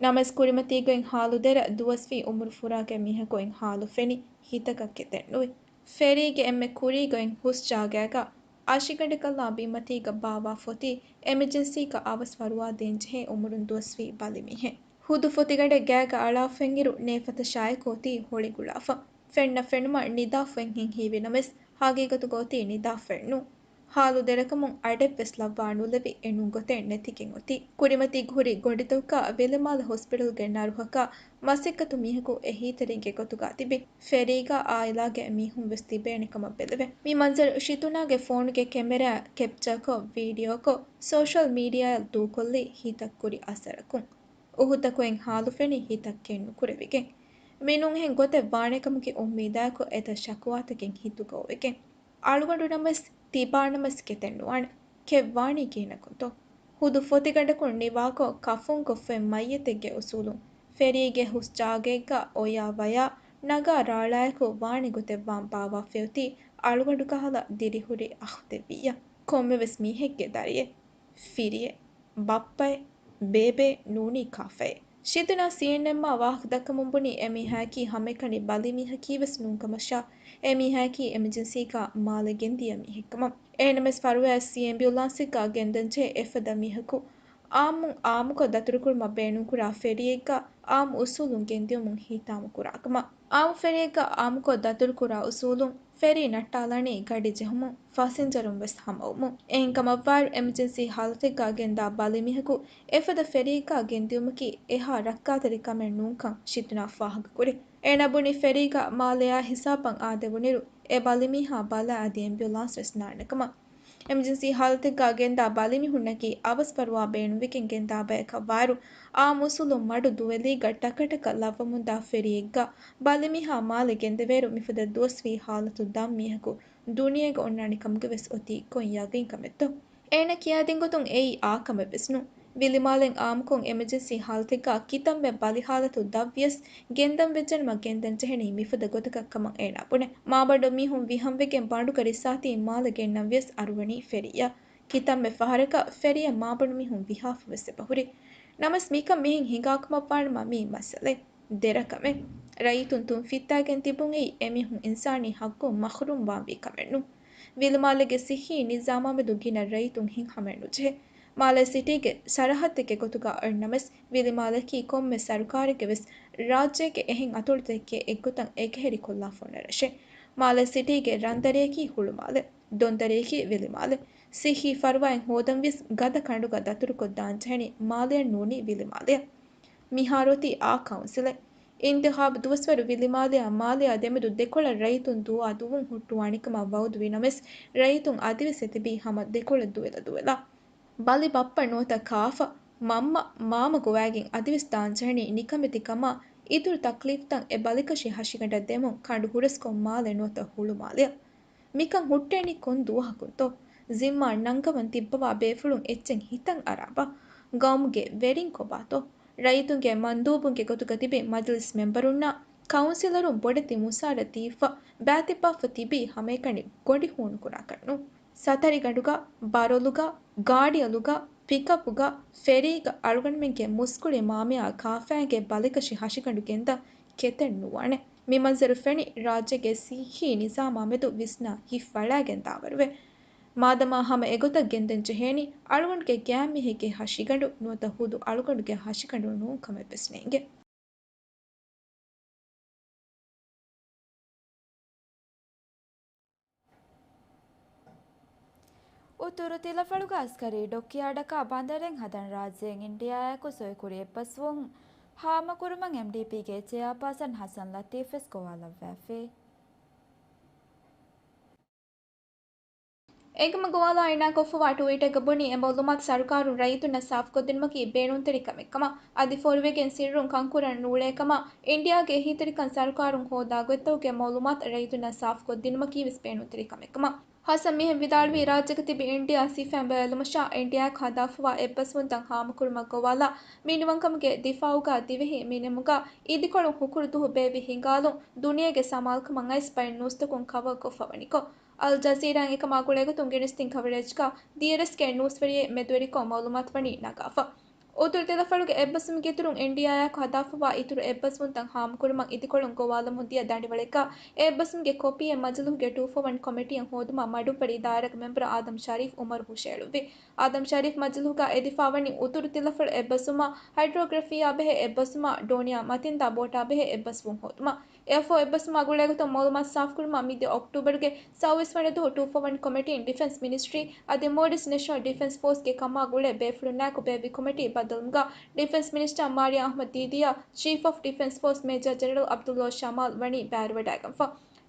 ނަމަވެސް ކުރިމަތީގައި ހާލު ދެރަ ދުވަސްވީ އުމުރު ފުރާގެ މީހަކު އިން ހާލު ފެނި ހިތަކަށް ކެތެއްނުވި. ފެރީގެ އެންމެ ކުރީގައި ހުސް ޖާގައިގަ އަށިގަނޑަކަށްލާ ބިންމަތީގަ ބާވާ ފޮތީ އެމަޖެންސީގަ އަވަސް ފަރުވާ ދޭންޖެހޭ އުމުރުން ދުވަސްވީ ބަލިމީހެއް. ހުދު ފޮތިގަނޑެއް ގާގަ އަޅާފައިންއިރު ނޭފަތަށާއެކު އޮތީ ހޮޅި ގުޅާފަ. ފެންނަ ފެނުމަށް ނިދާ ފޮތްހެން ހީވި ނަމަވެސް، ހަގީގަތުގަ އޮތީ ނިދާ ފޮތްނު. ހާލު ދެރަކަމުން އަޑެއްވެސް ލައްވާ ނުލެވި އެނޫން ގޮތެއް ނެތިގެން އޮތީ. ކުރިމަތީގަ ހުރި ގޮނޑިތަކުގަ ވިލިމާލެ ހޮސްޕިޓަލްގެ ނަރުހަކާ މަސައްކަތު މީހަކު އެހީތެރިންގެ ގޮތުގަ ތިބި. ފެރީގަ އާއިލާގެ މީހުން ވެސް ތިބޭނެ ކަމަށް ބެލެވެ. މި މަންޒަރު ޝިތުނާގެ ފޯނުގެ ކެމެރާއަށް ކެޕްޗާކޮށް، ވީޑިއޯކޮށް، ސޯޝަލް މީޑިއާއަށް ދޫކޮށްލީ ހިތަށް ކުރި އަސަރަކުން. އުހުތަކުން ހާލު ފެނި ހިތަށް ކެތްނުކުރެވިގެން. މިނޫން އެހެން ގޮތެއް ވާނެކަމުގެ އުއްމީދާއެކު އެތައް ޝަކުވާތަކެއް ހިތުގަ އޮވެގެން. އަޅުގަނޑު ނަމަވެސް ތިބާނަމަވެސް ކެތެއްނުވާނެ. ކެތްވާނީ ކިހިނަކުންތޯ؟ ހުދު ފޮތިގަނޑަކުން ނިވާކޮށް ކަފުންކޮށްފައި މައްޔަތެއްގެ އުސޫލުން ފެރީގެ ހުސް ޖާގައެއްގަ އޮޔާ ވަޔާ ނަގާ ރާޅާއެކު ވާނެ ގޮތެއްވާން ބާވާފައި އޮތީ އަޅުގަނޑު ކަހަލަ ދިރިހުރި އަޚްދެއްވިއްޔާ. ކޮންމެވެސް މީހެއްގެ ދަރިއެއް، ފިރިއެއް، ބައްޕައެއް، ބޭބެއެއް ނޫނީ ކާފައެއް. ޝިތުނާ ސީއެންއެމްއާ ވާހަކަ ދައްކަމުން ބުނީ އެމީހާއަކީ ހަމައެކަނި ބަލިމީހަކީވެސް ނޫންކަމަށާ، އެމީހާއަކީ އެމަޖެންސީގަ މާލެ ގެންދިޔަ މީހެއްކަމަށް. އެހެންނަމަވެސް ފަރުވާއަށް ސީ އެމްބިއުލާންސެއްގަ ގެންދަންޖެހޭ އެފަދަ މީހަކު އާއްމުން އާއްމުކޮށް ދަތުރުކުރުމަށް ބޭނުންކުރާ ފެރީއެއްގަ އާއްމު އުސޫލުން ގެންދިއުމުން ހިތާމަ ކުރާކަމަށް. އާއްމު ފެރީއެއްގަ އާއްމުކޮށް ދަތުރުކުރާ އުސޫލުން ފެރީ ނައްޓާލަނީ ގަޑި ޖެހުމުން، ފަސިންޖަރުން ވެސް ހަމަވުމުން. އެހެންކަމަށްވާއިރު އެމަޖެންސީ ހާލަތެއްގަ ގެންދާ ބަލިމީހަކު އެފަދަ ފެރީއެއްގަ ގެންދިއުމަކީ އެހާ ރައްކާތެރި ކަމެއް ނޫންކަން ޝިތުނާ ފާހަގަކުރޭ. އޭނާ ބުނީ ފެރީގަ މާލެއާ ހިސާބަށް އާދެވުނުއިރު އެ ބަލިމީހާ ބަލާ އަދި އެމްބިއުލާންސް ވެސް ނާންނަކަމަށް. އެމަޖެންސީ ހާލަތެއްގަ ގެންދާ ބަލިމީހުންނަކީ އަވަސް ފަރުވާ ބޭނުންވެގެން ގެންދާ ބަޔަކަށް ވާއިރު، އާއްމު އުސޫލުން މަޑު ދުވެލީގަ ޓަކަޓަކަށް ލައްވަމުންދާ ފެރީއެއްގަ ބަލިމީހާ މާލެ ގެންދެވޭއިރު މިފަދަ ދުވަސްވީ ހާލަތު ދަށް މީހަކު ދުނިޔޭގަ އޮންނާނެ ކަމުގަ ވެސް އޮތީ ކޮން ޔަގީން ކަމެއްތޯ؟ އޭނަ ކިޔާދިން ގޮތުން އެއީ އާ ކަމެއް ވެސް ނޫން. ވިލިމާލެއިން އާއްމުކޮށް އެމަޖެންސީ ހާލަތެއްގަ ކިތަންމެ ބަލި ހާލަތު ދަށްވިޔަސް، ގެންދަން ވެއްޖެނަމަ ގެންދަން ޖެހެނީ މިފަދަ ގޮތަކަށް ކަމަށް އޭނާ ބުނޭ. މާބަނޑު މީހުން ވިހަންވެގެން ބަނޑުގަ ރިއްސާތީ މާލެ ގެންނަން ވިޔަސް އަރުވަނީ ފެރީއަށް. ކިތަންމެ ފަހަރަކަށް ފެރީއަށް މާބަނޑު މީހުން ވިހާފަ ވެސް އެބަހުރި. ނަމަވެސް މިކަން މިހެން ހިނގާ ކަމަށްވާނަމަ މީ މައްސަލައެއް. ދެރަކަމެއް. ރައްޔިތުން ތުންފިއްތާގެން ތިބުން އެއީ އެމީހުން އިންސާނީ ހައްގުން މަޙްރޫމް ވާންވީ ކަމެއް ނޫން. ވިލިމާލޭގެ ސިއްހީ ނިޒާމާމެދު ގިނަ ރައްޔިތުން ހިތްހަމައެއް ނުޖެހޭ. މާލެ ސިޓީގެ ސަރަހައްދެއްގެ ގޮތުގަ އޮތްނަމަވެސް، ވިލިމާލެއަކީ ކޮންމެ ސަރުކާރެއްގެ ވެސް ރާއްޖޭގެ އެހެން އަތޮޅުތަކެއްގެ އެއްގޮތަށް އެކަހެރިކޮށްލާފަ އޮންނަ ރަށެއް. މާލެ ސިޓީގެ ރަންދަރިއަކީ ހުޅުމާލެ. ދޮންދަރިއަކީ ވިލިމާލެ. ސިއްހީ ފަރުވާއެއް ހޯދަން ވިޔަސް ގަދަ ކަނޑުގަ ދަތުރުކޮށް ދާން ޖެހެނީ މާލެއަށް ނޫނީ ވިލިމާލެއަށް. މިހާރު އޮތީ އާ ކައުންސިލެއް. އިންތިޚާބު ދުވަސްވަރު ވިލިމާލެއާ މާލެއާ ދެމެދު ދެކޮޅަށް ރައްޔިތުން ދުވާ ދުވުން ހުއްޓުވާނެ ކަމަށް ވައުދުވި ނަމަވެސް، ރައްޔިތުން އަދިވެސް އެ ތިބީ ހަމަ ދެކޮޅަށް ދުވެލަ ދުވެލަ. ބަލި ބައްޕަ ނުވަތަ ކާފަ، މަންމަ، މާމަ ގޮވައިގެން އަދިވެސް ދާން ޖެހެނީ ނިކަމެތި ކަމާ އިތުރު ތަކްލީފްތައް އެ ބަލިކަށި ހަށިގަނޑަށް ދެމުން ކަނޑު ހުރަސްކޮށް މާލެ ނުވަތަ ހުޅުމާލެއަށް. މިކަން ހުއްޓޭނީ ކޮން ދުވަހަކުންތޯ؟ ޒިންމާ ނަންގަވަން ތިއްބަވާ ބޭފުޅުން އެއްޗެއް ހިތަށް އަރާބާ؟ ގައުމުގެ ވެރިން ކޮބާތޯ؟ ރައްޔިތުންގެ މަންދޫބުންގެ ގޮތުގަ ތިބި މަޖިލިސް މެމްބަރުންނާ ކައުންސިލަރުން ބޮޑެތި މުސާރަ ދީފަ ބައިތިއްބާފަ ތިބީ ހަމައެކަނި ގޮނޑި ހޫނުކުރާކަށް ނޫން. ސަތަރިގަނޑުގަ، ބާރޮލުގަ، ގާޑިއަލުގަ، ޕިކަޕުގަ، ފެރީގަ އަޅުގަނޑުމެންގެ މުސްކުޅި މާމަޔާ ކާފައިގެ ބަލިކަށި ހަށިގަނޑު ގެންދަން ކެތެއް ނުވާނެ. މި މަންޒަރު ފެނި ރާއްޖޭގެ ސިއްހީ ނިޒާމާމެދު ވިސްނާ ހިތް ފަޅާގެން ދާވަރުވެ. މާދަމާ ހަމަ އެގޮތަށް ގެންދަން ޖެހޭނީ، އަޅުގަނޑުގެ ގާތްމީހެއްގެ ހަށިގަނޑު ނުވަތަ ހުދު އަޅުގަނޑުގެ ހަށިގަނޑު ނޫން ކަމެއް ވެސް ނޭނގެ. އުތުރު ތިލަފަޅުގަ އަސްކަރީ ޑޮކްޔާޑަކާ ބަނދަރެއް ހަދަން ރާއްޖޭން އިންޑިއާއާއެކު ސޮއިކުރި އެއްބަސްވުން ހާމަކުރުމަށް އެމްޑީޕީގެ ޗެއާޕާސަން ހަސަން ލަތީފް ވެސް ގޮވާލައްވައިފި. އެކަމަށް ގޮވާލާ އިނާކޮށްފަވާ ޓުވީޓެއްގަ ބުނީ، އެ މައުލޫމާތު ސަރުކާރުން ރައްޔިތުންނަށް ސާފުކޮށްދިނުމަކީ ބޭނުންތެރި ކަމެއް ކަމަށް. އަދި ފޯރުވެގެން ސިއްރުން ކަންކުރަން ނޫޅޭ ކަމަށް، އިންޑިއާގެ އެހީތެރިކަން ސަރުކާރުން ހޯދާ ގޮތްތަކުގެ މައުލޫމާތު ރައްޔިތުންނަށް ސާފުކޮށްދިނުމަކީ ވެސް ބޭނުންތެރި ކަމެއް ކަމަށް. ހަސަން މިހެން ވިދާޅުވީ، ރާއްޖޭގަ ތިބި އިންޑިއާ ސިފައިން ބައިވެއްލުމަށާ އިންޑިއާއަކު ހަދާފަވާ އެއްބަސްވުންތައް ހާމަކުރުމަށް ގޮވާލާ މިނިވަންކަމުގެ ދިފާއުގަ ދިވެހި މިނިމުގަ އިދިކޮޅު ހުކުރު ދުހު ބޭއްވި ހިނގާލުން ދުނިޔޭގެ ސަމާލުކަމަށް އައިސް ބައެއް ނޫސްތަކުން ކަވަރ ކޮށްފަވަނިކޮށް، އަލް ޖަޒީރާއިން އެކަމާ ގުޅޭގޮތުން ގެނެސްދިން ކަވަރޭޖްގަ ދިޔަރަސްގެ ނޫސްވެރިއެއް މެދުވެރިކޮށް މައުލޫމާތުވަނީ ނަގާފަ. އުތުރު ތިލަފަޅުގެ އެއްބަސްވުމުގެ އިތުރުން އިންޑިއާއާއެކު ހަދާފަވާ އިތުރު އެއްބަސްވުންތައް ހާމަކުރުމަށް އިދިކޮޅުން ގޮވާލަމުން ދިޔަ ދަނޑިވަޅެއްގަ އެ އެއްބަސްވުމުގެ ކޮޕީއެއް މަޖިލީހުގެ ޓޫ ފޯ ވަން ކޮމިޓީއަށް ހޯދުމަށް މަޑުއްވަރީ ދާއިރާގެ މެމްބަރު އާދަމް ޝަރީފް އުމަރު ހުށައެޅުއްވި. އާދަމް ޝަރީފް މަޖިލީހުގަ އެދިފާވަނީ އުތުރު ތިލަފަޅު އެއްބަސްވުމާ، ހައިޑްރޯގްރަފީއާ ބެހޭ އެއްބަސްވުމާ، ޑޯނިޔާ މަތިންދާ ބޯޓާ ބެހޭ އެއްބަސްވުން ހޯދުމަށް. އެއަށްފަހު އެއްބަސްވުމާ ގުޅޭގޮތުން މައުލޫމާތު ސާފުކުރުމަށް މިދިޔަ އޮކްޓޫބަރުގެ ސައުވީސް ވަނަ ދުވަހު ޓޫ ފޯ ވަން ކޮމިޓީން ޑިފެންސް މިނިސްޓްރީ އަދި މޯލްޑިވްސް ނެޝަނަލް ޑިފެންސް ފޯސްގެ ކަމާ ގުޅޭ ބޭފުޅުންނާއެކު ބޭއްވި ކޮމިޓީ ބައްދަލުވުމުގަ ޑިފެންސް މިނިސްޓަރ މާރިޔާ އަޙްމަދު ދީދީއާ ޗީފް އޮފް ޑިފެންސް ފޯސް މޭޖަރ ޖެނެރަލް ޢަބްދުﷲ ޝަމާލް ވަނީ ބައިވެރިވެވަޑައިގަންފަ.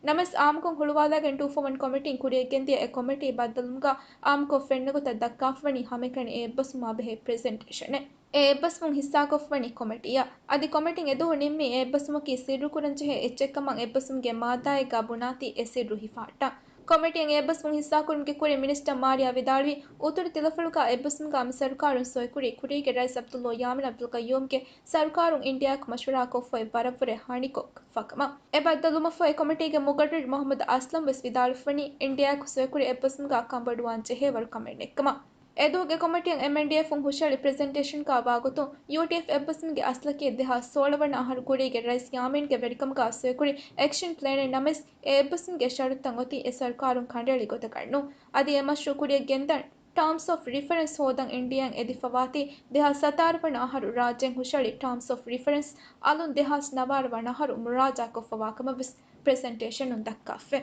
ނަމަވެސް އާއްމުކޮށް ހުޅުވާލައިގެން ޓޫ ފޯ ވަން ކޮމިޓީން ކުރިޔަށްގެންދިޔަ އެ ކޮމިޓީ ބައްދަލުވުމުގަ އާއްމުކޮށް ފެންނަ ގޮތަށް ދައްކާފަވަނީ ހަމައެކަނި އެ އެއްބަސްވުމާ ބެހޭ ޕްރެޒެންޓޭޝަނެއް. އެ އެއްބަސްވުން ހިއްސާކޮށްފަވަނީ ކޮމިޓީއަށް. އަދި ކޮމިޓީން އެދުވަހު ނިންމީ އެ އެއްބަސްވުމަކީ ސިއްރުކުރަންޖެހޭ އެއްޗެއްކަމަށް އެއްބަސްވުމުގެ މާއްދާއެއްގަ ބުނާތީ އެ ސިއްރު ހިފަހައްޓަން. ކޮމިޓީން އެ އެއްބަސްވުން ހިއްސާކުރުމުގެ ކުރިން މިނިސްޓަރ މާރިޔާ ވިދާޅުވީ، އުތުރު ތިލަފަޅުގަ އެއްބަސްވުމުގަ މި ސަރުކާރުން ސޮއިކުރީ ކުރީގެ ރައީސް ޢަބްދުﷲ ޔާމީން ޢަބްދުލް ޤައްޔޫމްގެ ސަރުކާރުން އިންޑިއާއެކު މަޝްވަރާކޮށްފައި ވަރަށްވުރެ ހަނިކޮށްފަ ކަމަށް. އެ ބައްދަލުވުމަށްފަހު އެ ކޮމިޓީގެ މުގައްރިރު މުޙައްމަދު އަސްލަމް ވެސް ވިދާޅުވެފަވަނީ، އިންޑިއާއެކު ސޮއިކުރި އެއްބަސްވުމުގަ ކަންބޮޑުވާން ޖެހޭވަރު ކަމެއް ނެތްކަމަށް. އެދުވަހުގެ ކޮމިޓީއަށް އެމްއެންޑީއެފުން ހުށަހެޅި ޕްރެޒެންޓޭޝަންގަ ވާގޮތުން، ޔޫޓީއެފް އެއްބަސްވުމުގެ އަސްލަކީ ދެހާސް ސޯޅަ ވަނަ އަހަރު ކުރީގެ ރައީސް ޔާމީންގެ ވެރިކަމުގަ ސޮއިކުރި އެކްޝަން ޕްލޭނެއް ނަމަވެސް، އެ އެއްބަސްވުމުގެ ޝަރުތުތައް އޮތީ އެ ސަރުކާރުން ކަނޑައެޅި ގޮތަކަށް ނޫން. އަދި އެ މަޝްރޫޢު ކުރިޔަށް ގެންދަން ޓާމްސް އޮފް ރިފަރެންސް ހޯދަން އިންޑިއާއިން އެދިފަވާތީ، ދެހާސް ސަތާރަ ވަނަ އަހަރު ރާއްޖޭން ހުށަހެޅި ޓާމްސް އޮފް ރިފަރެންސް އަލުން ދެހާސް ނަވާރަ ވަނަ އަހަރު މުރާޖާ ކޮށްފަވާ ކަމަށް ވެސް ޕްރެޒެންޓޭޝަނުން ދައްކާފަ.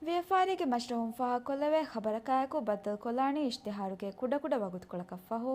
ވިޔަފާރީގެ މަޝްރަހުން ފާހަގަކޮށްލެވޭ ޚަބަރަކާއެކު ބައްދަލުކޮށްލާނީ އިޝްތިހާރުގެ ކުޑަކުޑަ ވަގުތުކޮޅަކަށްފަހު.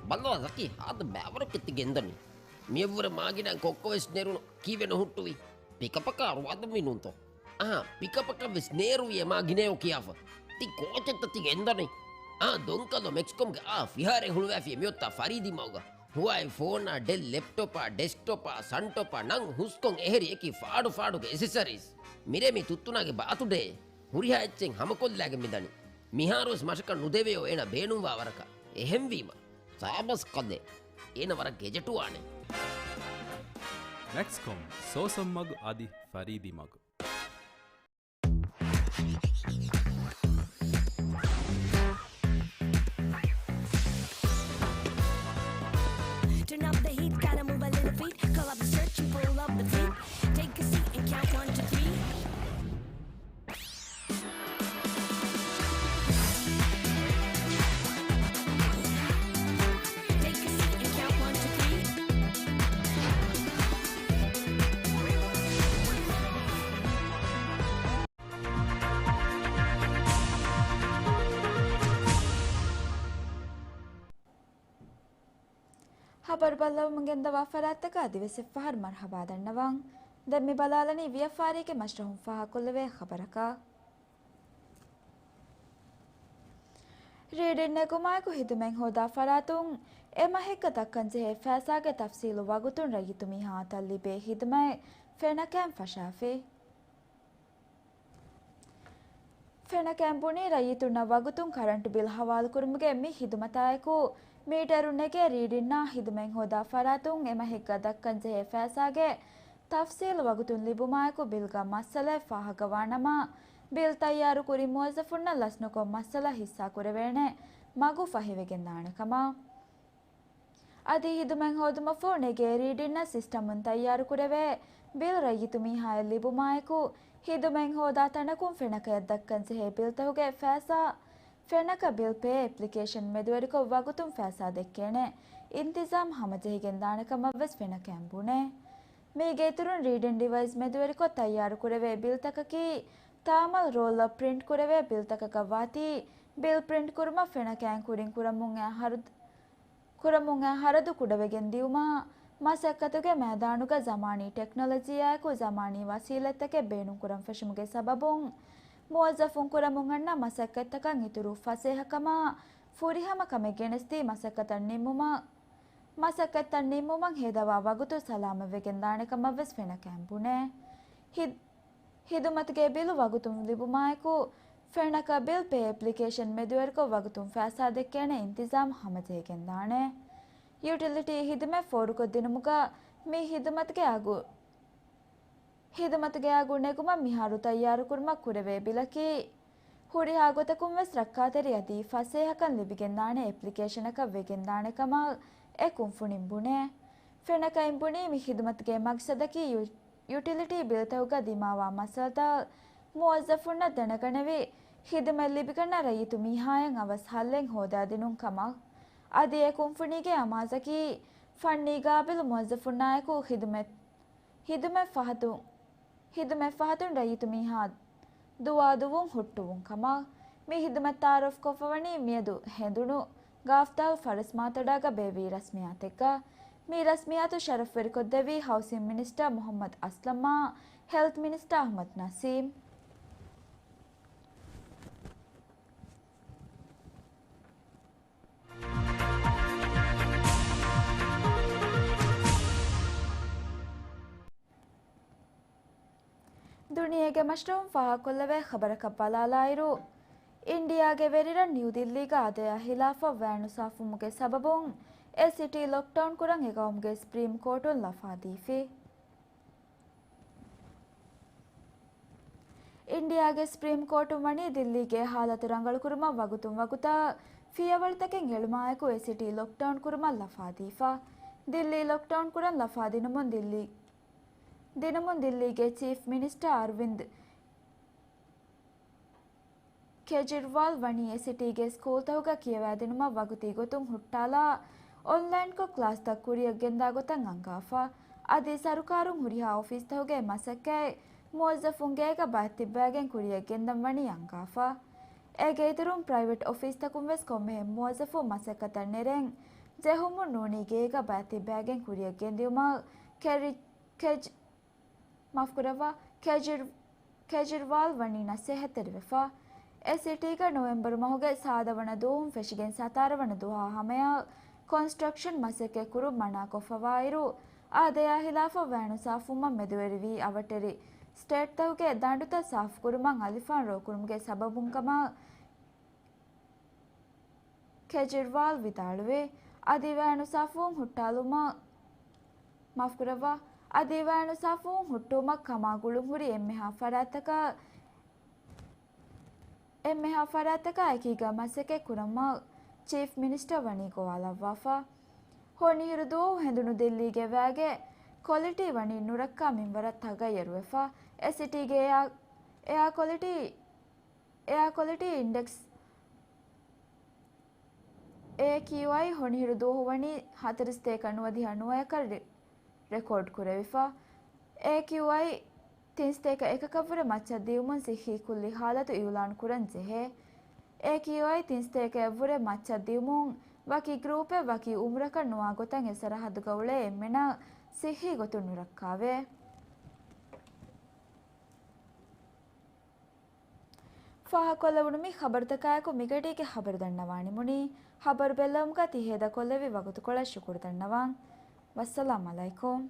ބަލާ ޒަކީ، ހާދަ ބައިވަރަކަށް ތި ގެންދަނީ. މިއަށްވުރެ މާގިނަ ކޮއްކޮވެސް ނެރުނު ކީއްވެ ނުހުއްޓުވީ؟ ޕިކަޕަކާ ރުވާދަންވީ ނޫންތޯ؟ އަހާ، ޕިކަޕަކަށްވެސް ނޭރުވިޔޭ މާގިނަޔޯ ކިޔާފަ. ތި ކޯޗެއްތަ ތި ގެންދަނީ؟ އާ، ދޮންކަލޯ މެކްސްކޮމްގެ އާ ފިހާރައެއް ހުޅުވާފިޔޭ މިއޮތާ ފަރީދީ މަގުގަ. ހުވާއި ފޯނާ، ޑެލް ލެޕްޓޮޕާ، ޑެސްކްޓޮޕާ، ސަންޓޮޕާ ނަން ހުސްކޮން އެހެރި އެކި ފާޑު ފާޑުގެ އެސެސަރީސް. މިރޭ މި ތުއްތުނާގެ ބާތުޑޭ. ހުރިހާ އެއްޗެއް ހަމަކޮށްލާގެން މިދަނީ. މިހާރުވެސް މަށަކަށް ނުދެވެޔޯ އޭނަ ބޭނުންވާ ވަރަކަށް. އެހެންވީމަ، ސާބަސް ކަލޭ. އޭނަ ވަރަށް ގެޖެޓުވާނެ. މެކްސްކޮމް، ސޯސަން މަގު އަދި ފަރީދީ މަގު. Turn up the heat, gotta move a little feet. Call up the search and pull up the feet. Take a seat and count one, two, three. Take a seat and count one, two, three. ހަބަރު ބައްލަވަމުން ގެންދަވާ ފަރާތްތަކަށް އަދިވެސް އެއްފަހަރު މަރުހަބާ ދަންނަވަން. ދެން މި ބަލާލަނީ ވިޔަފާރީގެ މަޝްރަހުން ފާހަގަކޮށްލެވޭ ޚަބަރަކަށް. ރީޑިން ނެގުމާއެކު ހިދުމަތް ހޯދާ ފަރާތުން އެމަހެއްގަ ދައްކަންޖެހޭ ފައިސާގެ ތަފްސީލު ވަގުތުން ރައްޔިތު މީހާއަށް ލިބޭ ހިދުމަތް ފެނަކައިން ފަށާފި. ފެނަކައިން ބުނީ ރައްޔިތުންނަށް ވަގުތުން ކަރަންޓު ބިލް ހަވާލުކުރުމުގެ މި ހިދުމަތާއެކު މީޓަރު ނެގޭ ރީޑިންނާ ހިދުމަތް ހޯދާ ފަރާތުން އެމަހެއްގަ ދައްކަންޖެހޭ ފައިސާގެ ތަފްސީލު ވަގުތުން ލިބުމާއެކު ބިލްގަ މައްސަލައެއް ފާހަގަވާނަމަ، ބިލް ތައްޔާރުކުރި މުވައްޒަފުންނަށް ލަސްނުކޮށް މައްސަލަ ހިއްސާކުރެވޭނެ މަގު ފަހިވެގެންދާނެ ކަމަށް. އަދި ހިދުމަތް ހޯދުމަށްފަހު ނެގޭ ރީޑިންނަށް ސިސްޓަމުން ތައްޔާރުކުރެވޭ ބިލް ރައްޔިތު މީހާއަށް ލިބުމާއެކު، ހިދުމަތް ހޯދާ ތަނަކުން ފެނަކަޔަށް ދައްކަންޖެހޭ ބިލްތަކުގެ ފައިސާ ފެނަކަ ބިލް ޕޭ އެޕްލިކޭޝަން މެދުވެރިކޮށް ވަގުތުން ފައިސާ ދެއްކޭނެ އިންތިޒާމް ހަމަޖެހިގެންދާނެ ކަމަށްވެސް ފެނަކައިން ބުނޭ. މީގެ އިތުރުން ރީޑިން ޑިވައިސް މެދުވެރިކޮށް ތައްޔާރުކުރެވޭ ބިލްތަކަކީ، ތާމަލް ރޯލްއަށް ޕްރިންޓް ކުރެވޭ ބިލްތަކަކަށް ވާތީ، ބިލް ޕްރިންޓް ކުރުމަށް ފެނަކައިން ކުރިން ކުރަމުން އައި ހަރުދު، ކުރަމުން އައި ހަރަދު ކުޑަވެގެން ދިއުމަށް، މަސައްކަތުގެ މައިދާނުގަ ޒަމާނީ ޓެކްނޮލޮޖީއާއެކު ޒަމާނީ ވަސީލަތްތަކެއް ބޭނުންކުރަން ފެށުމުގެ ސަބަބުން، މުވައްޒަފުން ކުރަމުން އަންނަ މަސައްކަތްތަކަށް އިތުރު ފަސޭހަކަމާ ފުރިހަމަ ކަމެއް ގެނެސްދީ މަސައްކަތަށް ނިންމުމަށް، މަސައްކަތްތައް ނިންމުމަށް ހޭދަވާ ވަގުތު ސަލާމަތްވެގެންދާނެ ކަމަށްވެސް ފެނަކައިން ބުނޭ. ހި-، ހިދުމަތުގެ ބިލު ވަގުތުން ލިބުމާއެކު، ފެނަކަ ބިލް ޕޭ އެޕްލިކޭޝަން މެދުވެރިކޮށް ވަގުތުން ފައިސާ ދެއްކޭނެ އިންތިޒާމް ހަމަޖެހިގެންދާނެ. ޔުޓިލިޓީ ހިދުމަތް ފޯރުކޮށްދިނުމުގަ މި ހިދުމަތުގެ އަގު، ހިދުމަތުގެ އަގު ނެގުމަށް މިހާރު ތައްޔާރުކުރުމަށް ކުރެވޭ ބިލަކީ، ހުރިހާ ގޮތަކުން ވެސް ރައްކާތެރި އަދި ފަސޭހަކަން ލިބިގެންދާނެ އެޕްލިކޭޝަނަކަށް ވެގެންދާނެ ކަމަށް އެ ކުންފުނިން ބުނޭ. ފެނަކައިން ބުނީ މި ހިދުމަތުގެ މަގްސަދަކީ ޔު-، ޔުޓިލިޓީ ބިލްތަކުގަ ދިމާވާ މައްސަލަތައް މުވައްޒަފުންނަށް ދެނެގަނެވި، ހިދުމަތް ލިބިގަންނަ ރައްޔިތު މީހާޔަށް އަވަސް ހައްލެއް ހޯދާދިނުން ކަމަށް. އަދި އެ ކުންފުނީގެ އަމާޒަކީ، ފަންނީ ގާބިލު މުވައްޒަފުންނާއެކު ހިދުމަތް، ހިދުމަތް ފަހަތުން، ހިދުމަތް ފަހަތުން ރައްޔިތު މީހާ ދުވާދުވުން ހުއްޓުވުން ކަމަށް. މި ހިދުމަތް ތައާރަފްކޮށްފަވަނީ މިއަދު ހެނދުނު ގާފްދާލް ފަރަސް މާތޮޑާގަ ބޭއްވި ރަސްމިއްޔާތެއްގަ. މި ރަސްމިއްޔާތު ޝަރަފްވެރިކޮށްދެއްވީ ހައުސިން މިނިސްޓަރ މުހައްމަދު އަސްލަމްއާ ހެލްތް މިނިސްޓަރ އަހްމަދު ނަސީމް. ދުނިޔޭގެ މަޝްރަހުން ފާހަގަކޮށްލެވޭ ޚަބަރަކަށް ބަލާލާއިރު، އިންޑިއާގެ ވެރިރަށް ނިއު ދިއްލީގަ އާދަޔާ ހިލާފަށް ވައި ނުސާފުމުގެ ސަބަބުން އެ ސިޓީ ލޮކްޑައުން ކުރަން އެ ގައުމުގެ ސްޕްރީމް ކޯޓުން ލަފާދީފި. އިންޑިއާގެ ސްޕްރީމް ކޯޓުން ވަނީ ދިއްލީގެ ހާލަތު ރަނގަޅުކުރުމަށް ވަގުތުން ވަގުތަށް ފިޔަވަޅުތަކެއް އެޅުމާއެކު އެ ސިޓީ ލޮކްޑައުން ކުރުމަށް ލަފާދީފަ. ދިއްލީ ލޮކްޑައުން ކުރަން ލަފާދިނުމުން ދިއްލީ، ދިނުމުން ދިއްލީގެ ޗީފް މިނިސްޓަރ އަރވިންދް ކެޖްރިވާލް ވަނީ އެ ސިޓީގެ ސްކޫލްތަކުގަ ކިޔަވާދިނުމަށް ވަގުތީ ގޮތުން ހުއްޓާލާ، އޮންލައިންކޮށް ކްލާސްތައް ކުރިއަށް ގެންދާ ގޮތަށް އަންގާފަ. އަދި ސަރުކާރުން ހުރިހާ އޮފީސްތަކުގެ މަސައްކަތް މުވައްޒަފުން ގޭގަ ބައެއް ތިއްބައިގެން ކުރިއަށް ގެންދަން ވަނީ އަންގާފަ. އޭގެ އިތުރުން ޕްރައިވެޓް އޮފީސްތަކުން ވެސް ކޮންމެހެން މުވައްޒަފު މަސައްކަތަށް ނެރެން ޖެހުމުން ނޫނީ ގޭގަ ބައެއް ތިއްބައިގެން ކުރިއަށް ގެންދިއުމަށް ކެރި-، ކެޖް-، މާފުކުރައްވާ، ކެޖިރް-، ކެޖްރިވާލް ވަނީ ނަސޭހަތްތެރިވެފަ. އެ ސިޓީގަ ނޮވެމްބަރު މަހުގެ ސާދަ ވަނަ ދުވަހުން ފެށިގެން ސަތާރަ ވަނަ ދުވަހާ ހަމަޔަށް ކޮންސްޓްރަކްޝަން މަސައްކަތް ކުރުން މަނާކޮށްފަވާއިރު، އާދަޔާ ހިލާފަށް ވަޔަނު ސާފުވުމަށް މެދުވެރިވީ އަވަށްޓެރި ސްޓޭޓްތަކުގެ ދަނޑުތައް ސާފުކުރުމަށް އަލިފާން ރޯކުރުމުގެ ސަބަބުން ކަމަށް ކެޖްރިވާލް ވިދާޅުވޭ. އަދި ވަޔަނު ސާފުވުން ހުއްޓާލުމަށް، މާފުކުރައްވާ، އަދި ވަޔަނު ސާފުވުން ހުއްޓުވުމަށް ކަމާ ގުޅުންހުރި އެންމެހާ ފަރާތްތަކަށް، އެންމެހާ ފަރާތްތަކާ އެކީގަ މަސައްކަތް ކުރަމުން ޗީފް މިނިސްޓަރ ވަނީ ގޮވާލައްވާފަ. ހޮނިހިރު ދުވަހު ހެނދުނު ދިއްލީގެ ވައިގެ ކޮލިޓީ ވަނީ ނުރައްކާ މިންވަރަށް ތަޣައްޔަރުވެފަ. އެ ސިޓީގެ އެއާ، އެއާ ކޮލިޓީ، އެއާ ކޮލިޓީ އިންޑެކްސް، އޭކިއުއައި، ހޮނިހިރު ދުވަހު ވަނީ ހަތަރު ސަތޭކަ ނުވަދިހަ ނުވަޔަކަށް ރެ-، ރެކޯޑް ކުރެވިފަ. އޭކިއުއައި ތިން ސަތޭކަ އެކަކަށްވުރެ މައްޗަށް ދިޔުމުން ސިއްހީ ކުއްލި ހާލަތު އިއުލާން ކުރަން ޖެހޭ. އޭކިއުއައި ތިން ސަތޭކައަށްވުރެ މައްޗަށް ދިޔުމުން ވަކި ގްރޫޕެއް ވަކި އުމުރަކަށް ނުވާ ގޮތަށް އެ ސަރަހައްދުގަ އުޅޭ އެންމެނަށް ސިއްހީ ގޮތުން ނުރައްކާވޭ. ފާހަގަކޮށްލެވުނު މި ޚަބަރުތަކާއެކު މިގަޑީގެ ޚަބަރު ދަންނަވާނެ މުނީ. ޚަބަރު ބެއްލެވުމުގަ ތި ހޭދަކޮށްލެއްވި ވަގުތުކޮޅަށް ޝުކުރު ދަންނަވަން. ވައްސަލާމް ޢަލައިކުމް.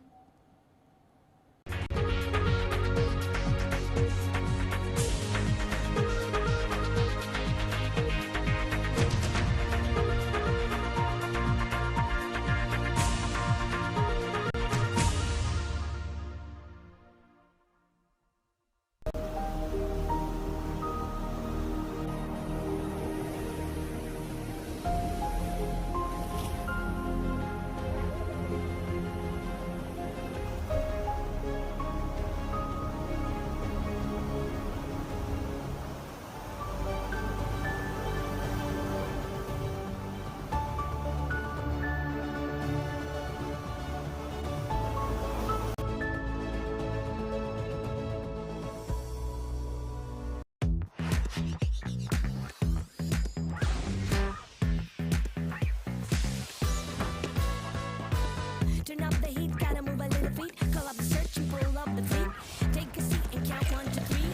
Turn up the heat, gotta move a little feet. Call up the search and pull up the fleet. Take a seat and count one, two, three.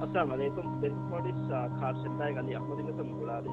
އައްސަލާމު ޢަލައިކުމް. ދެން ޕޮލިސް، އާ، ކާލް ސެންޓާއިގެ އަލީ އަޙްމަދުގެ މި ގުޅާލީ.